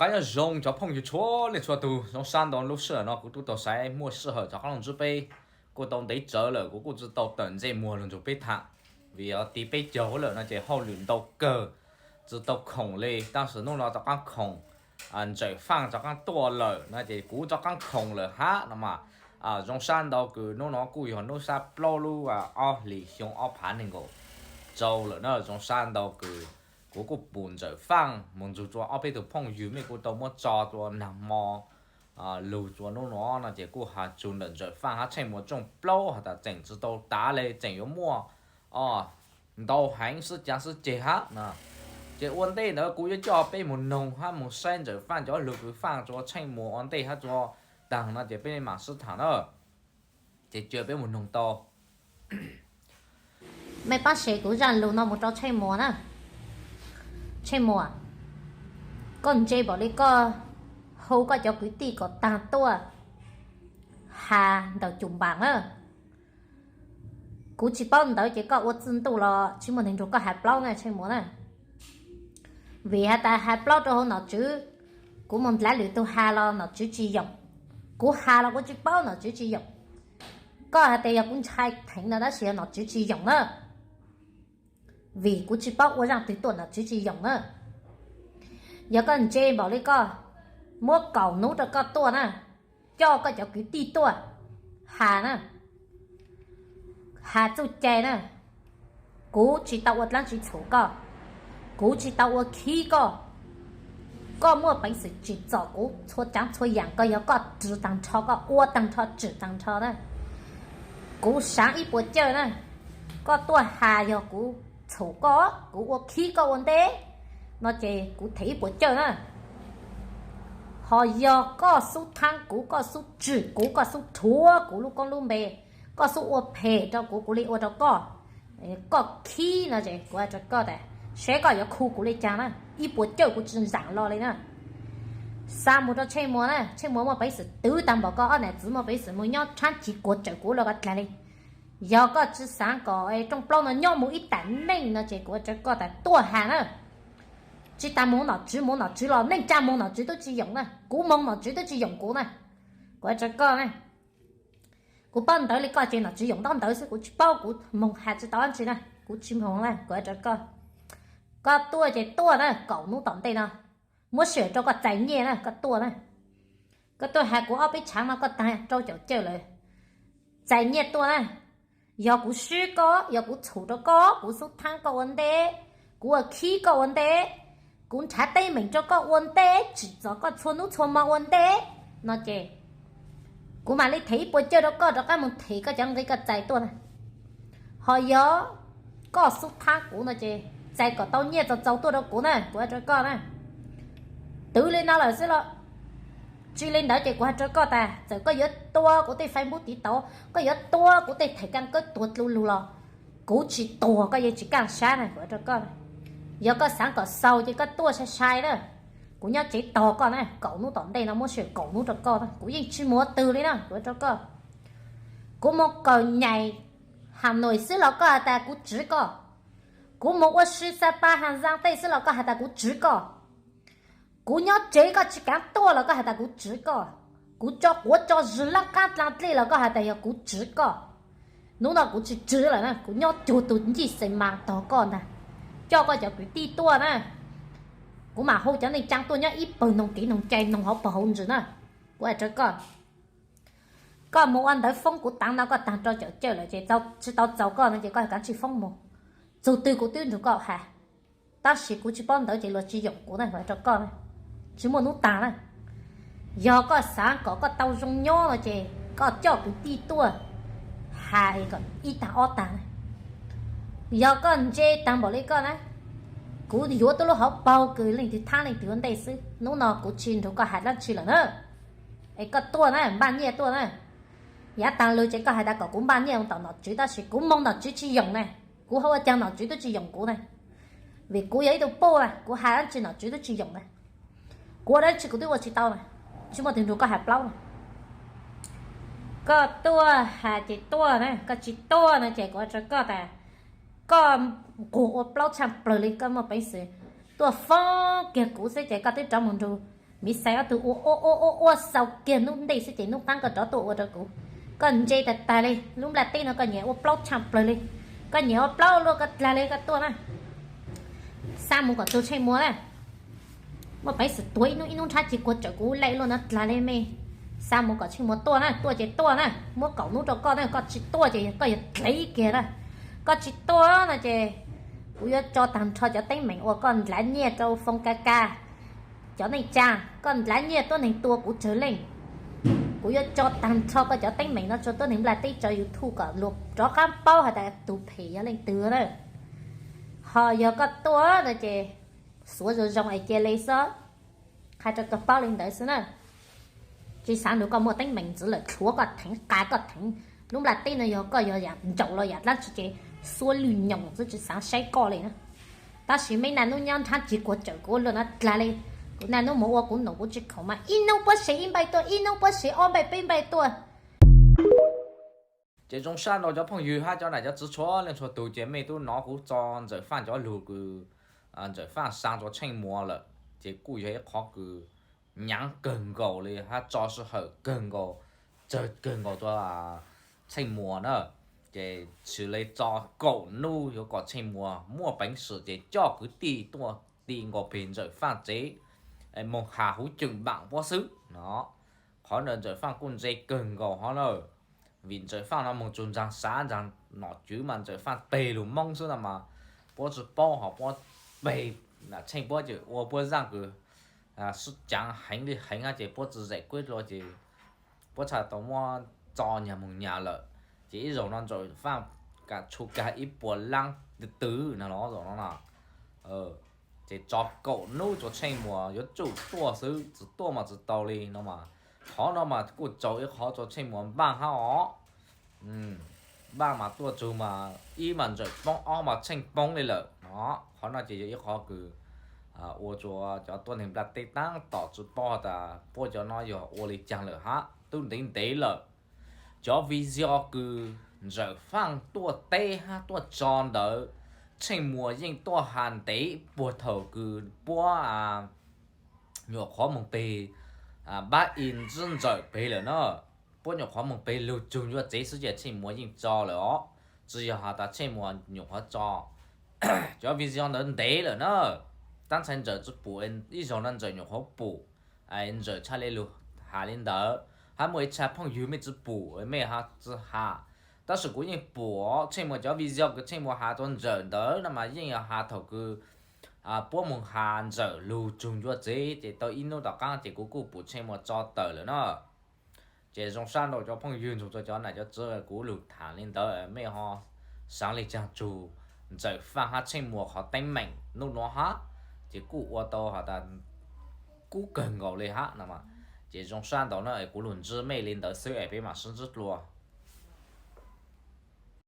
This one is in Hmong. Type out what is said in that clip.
Nyob zoo cov phooj ywg txhua leej txhua tus, zoo sab ntau lub sij hawm no kuv tub tau xaiv muaj sij hawm rov qab los ntsib peb. Kuj tau ntev tsawv lawm kuv kuj tsis tau tawm ntsej muag los nrog peb tham, vim tig peb caug lawm no ces hauj lwm ntau kawg, tsis tau khoom li. Tab sis hnub no rov qab khoom, Ntxawm Faj rov qab tuaj lawm no ces kuv rov qab khoom lawm hab no mas. Zoo sab ntau kws hnub no kuj yog hnub sab plaub lub ob hlis xyoo ob phav nees nkaum rau lawm na. Zoo sab ntau kws kuv kuj pum Ntxawm Faj mus nrug rua ob peb tug phooj ywg, mej kuj tau muab tso rua nag hmo lug rua hnub no no ces kuj has txug ntawm Ntxawm Faj hab Tsheej Muas rooj plaub has tas tseem tsis tau tav le, tseem yuav muaj ntau heev sib cav sib ceg hab no. Ces ua ntej ntawd kuv yuav coj peb mus noog hab mus saib Ntxawm Faj cov lug kws Faj rua Tsheej Muas ua ntej hab rua taag no ces peb mam sib tham na. Ces cia peb mus noog tau. Mej pab share kuv zaj lug no mus rau Tsheej Muas na. Tsheej Muas, koj ntse npaum li koj hu koj cov kwv tij kom taag tuaj has ntawm Cum Npas na. Kuv tsis paub ntawd ces koj ua txwj ntuj los tsis muaj neeg nrug koj has plaub na Tsheej Muas na. Vim has tas has plaub rau hauv nom tswv, kuv mus dlav lwm tug has los nom tswv tsis yoom. Kuv has los kuv tsis paub nom tswv tsis yoom. Koj has tas yog kuv ntshai theev no tab sis yog nom tswv tsis yoom na. Vim kuv tsis paub ua zaaj twg tuaj nom tswv tsis yoom na. Yog koj ntse npaum li koj, muab kaum hnub rau koj tuaj na, coj koj cov kwv tij tuaj has na, has txuj cai na. Kuv tsis tau ua dlaab tsi txhum koj, kuv tsis tau ua khib koj. Koj muaj peev xwm tsim txom kuv txhua caav txhua yaam, koj yog koj ris taag nrho, koj ua taag nrho, tsim taag nrho na. Kuv saav ib puas cawj na, koj tuaj has yog kuv txhum koj, kuv ua khib koj ua ntej no ces kuv them ib puas cawj na. Ho yog koj xub thaab kuv, koj xub tsim kuv, koj xub rhuav kuv lub koob lub npe, koj xub ua phem rau kuv, kuv li ua rau koj, koj khib no ces kuv has rau koj tas, saib koj yuav khu kuv li caag na, ib puas cawj kuv tsis zaam los li na. Xa mus rau Tsheej Muas na, Tsheej Muas muaj peev xwm twv taag npaum koj ob nam txwv muaj peev xwm mus nyob tshab ci kuas tsawm kuv lug koj dlaag li. Yog koj tsis xaav kom rooj plaub no nyob mus ib taam neej no ces kuv has rau koj tas tuaj has na. Tsis tas mus nom tswv, mus nom tswv los neej tsa mus nom tswv tub tsis yoom na, kuv moog nom tswv tub tsis yoom kuv na. Kuv has rau koj na, kuv paub ntawv li koj ces nom tswv yoom ntaub ntawv xwb, kuv tsis paub, kuv moog has tsis tau dab tsi na, kuv tsis moog na, kuv has rau koj. Koj tuaj ces tuaj na, kaum hnub tom ntej no, muab sij hawm rau koj txais nyiaj na, koj tuaj na. Koj tuaj has kuv ob peb tshaav no koj taag rau caum cawj lawm, txais nyiaj tuaj na. Yog kuv swb koj, yog kuv txhum rau koj, kuv xub thaab koj ua ntej, kuv ua khib koj ua ntej, kuv nrhav teeb meem rau koj ua ntej, tsim txom koj txhua hnub txhua mo ua ntej no ces kuv mam li them ib puas cawj rau koj rov qab mus them koj cov nqi koj txais tuaj na. Ho yog koj xub thaab kuv no ces txais kom tau nyiaj txaus txaus tuaj rau kuv na, kuv has rau koj na. Twv li no lawm xwb los, tsis li ntawd ces kuv has rau koj tas txawm koj yuav tua kuv tej Facebook TikTok, koj yuav tua kuv tej them kaaj kawb tuag dlu lug los, kuv tsis tuag koj yeej tsis kaaj sab na, kuv has rau koj. Yog koj xaav kom xaus ces koj tuaj sai sai na, kuv nyob tsev tos koj na, kaum hnub tom ntej no muab sij hawm kaum hnub rau koj na, kuv yeej tsis muav twg li na, kuv has rau koj. Kuv moog kawm nyais Has Nois xwb los koj has tas kuv tsiv koj, kuv moog ua si Xa Pas Has Zaas tej xwb los koj has tas kuv tsiv koj. Kuv nyob tsev koj tsis kaav tuaj los koj has tas kuv tsiv koj. Kuv tso quav tso zug laab qaab dlaa dlej los koj has tas yog kuv tsiv koj. Hnub no kuv tsis tsiv lawm na, kuv nyob cuag tug ncij xeem mas tog koj ntag, coj koj cov kwv tij tuaj na. Kuv mam hu cov neej tsaa tuaj nyob ib pawg noog kev noog cai noog hauv pawg hauv ntsis na. Kuv has rau koj, koj mus ua ntawv foob kuv taav no koj taag rau caum cawj lawm ces tsis tau txaus koj no ces koj kaav tsij foob mus. Txug twg kuv twb nrug koj has, tab sis kuv tsis paub ntawv ces luag tsis yoom kuv na, kuv has rau koj na, tsis muaj hnub taag na. Yog koj xaav kom koj tau zoo nyob no ces koj coj kwv tij tuaj has kom ib taag ob taag na. Yog koj ntse taag npaum li koj na, kuv yuav tuaj lub hauv paug kws leej twg thaab leej twg ua ntej xwb. Hnub no kuv tsis nrug koj has dlaab tsi lawm na, es koj tuaj na, npaj nyiaj tuaj na. Yav taag lug ces koj has tas kom kuv npaj nyiaj mus tom nom tswv tab sis kuv moog nom tswv tsis yoom na, kuv ua caag nom tswv twb tsis yoom kuv na. Vim kuv yog ib tug puj na, kuv has dlaab tsi nom tswv twb tsis yoom na. Kuv ua dlaab tsi kuv twb ua tsis tau na, tsis muaj twg nrug koj has plaub na. Koj tuaj has ces tuaj na, koj tsis tuaj no ces kuv has rau koj tas koj nquag ua plaub tshaj plawg li, koj muaj peev xwm tuaj foob kiag kuv xwb ces koj twb rov mus nrug Miv xais ob tug ua ua ua ua xaus kiag hnub ntej xwb ces hnub qaab koj rov tuaj ua rau kuv. Koj ntse tag tag li, lub nplaj teb no koj nyiam ua plaub tshaj plawg li. Koj nyiam ua plaub luaj koj dlag li koj tuaj na. Xa mus kom tug Tsheej Muas na. Muaj peev xwm tuav ib hnub ib hnub nrhab ci kuag tsawm kuv laij luaj no dlag li mej. Xa mus kom Tsheej Muas tuaj na, tuaj ces tuaj na, muab kaum hnub rau koj na, koj tsis tuaj ces koj yuav dlev kiag na. Koj tsis tuaj no ces kuv yuav tso tag nrho cov teeb meem uas koj ntav nyiaj rau Foo Ka Ka, cov neej tsa, koj ntav nyiaj tuab neeg tua kuv tsawg leej. Kuv yuav tso tag nrho koj cov teeb meem no rau tuab neeg nplaj teb tso YouTube kom luag rov qab paub has tas tus phem yog leej twg na. Ho yog koj tuaj no ces xuav zoo zoo es cia li xwb. Qha rau koj paub li ntawd xwb na. Tsis xaav nrug koj muaj teeb meem ntxiv lawm, thuav koj theev, qa koj theev. Lub nplaj teb no yog koj yog yaam ntsaum los yaam dlaab tsi ces xuab lwj nyoos xwb tsis xaav saib koj li na. Tab sis mej naj nub nyob nrhab ci kuag tsawm kuv luaj no dlag li. Kuv naj nub mus ua kuv noom kuv tsis khoom mas ib nub puab sev ib npaij tuaj, ib nub puab sev ob npaij peb npaij tuaj. Ces zoo sab ntau cov phooj ywg hab cov nam cov txiv txhua leej txhua tug ces mej tub nov kuv tso Ntxawm Faaj cov lug kws Ntxawm Faaj saa rua Tsheej Muas lawm, ces kuj yog ib qhov kws nyaav kawg nkaus li hab tso sij hawm kawg nkaus, tsawg kawg nkaus rua Tsheej Muas na. Ces txhis le tso kaum nub yuav kom Tsheej Muas muaj peev xwm ces coj kwv tij tuaj ti nkaus peg Ntxawm Faaj tsev, moog has huv cwm npaam puab xwb no. Qhov ntawd Ntxawm Faaj kuj ntse kawg nkaus hov na. Vim Ntxawm Faaj no moog txug ntsaag sav ntsaag nom tswv mas Ntxawm Faaj teg lug Moob xwb no mas puab tsi paub, ho puab peg Tsheej puab ces ua puab zaaj kws sib caav heev li heev hab ces puab tsi zam kuab dlua ces puab txhaj tau muab tso nyag moog nyag lawm. Ces ib zaug no Ntxawm Faaj kam tshu kag ib puas laab twg twg no los zaum no na. Ces tso kaum nub rua Tsheej Muas yuav tsuj tuaj xwb, tsi tuaj mas tsi tau li no mas. Qhov no mas kuj tsaug ib qhov rua Tsheej Muas npaaj hab os. Npaaj mas tuaj txug mas ib mas Ntxawm poob, ob mas Tsheej poob li lawm no. Qhov no ces yog ib qhov kws ua rua cov tuab neeg nplaj teb taab tom tsi paub has tas puab cov no yog ua li caag lawm hab, tub ntev ntev lawm. Cov video kws Ntxawm Faaj tuaj teb hab tuaj tso ntawd, Tsheej Muas yeej tuaj has ntev puag thaum kws puab nyuam qhuav moog peg npab i ntsib Ntxawm peg lawm na. Puab nyuam qhuav moog peg lug txug ncua tsev xwb ces Tsheej Muas yeej tso lawm os. Tsi yog has tas Tsheej Muas nyuam qhuav tso. Cov video ntawd ntev lawm na. Tab ntxhais Ntxawm tsi pum, ib zaug no Ntxawm nyuam qhuav pum, Ntxawm txhaj le lug has li ntawd. Hab muaj ib txha phooj ywg mej tsi pum, mej ho tsi has. Tab sis kuv yeej pum os, Tsheej Muas cov video kws Tsheej Muas has rua Ntxawm ntawd no mas yeej yog has thaum kws puab moog has Ntxawm lug txug ncua tsev ces tau ib hnub tom qaab ces kuv kuj pum Tsheej Muas tso tawm lawm na. Ces zoo sab ntau cov phooj ywg nrug rua cov nam cov txiv, kuv lug tham li ntawd mej ho xaav le caag txug Ntxawm Faaj hab Tsheej Muas qhov teeb meem nub nuav hab, ces kuj ua tau has tas kub kawg nkaus li hab no. Ces zoo sab ntau na, kuv lug ntsib mej li ntawd xwb es peb maam sib ntsib dlua.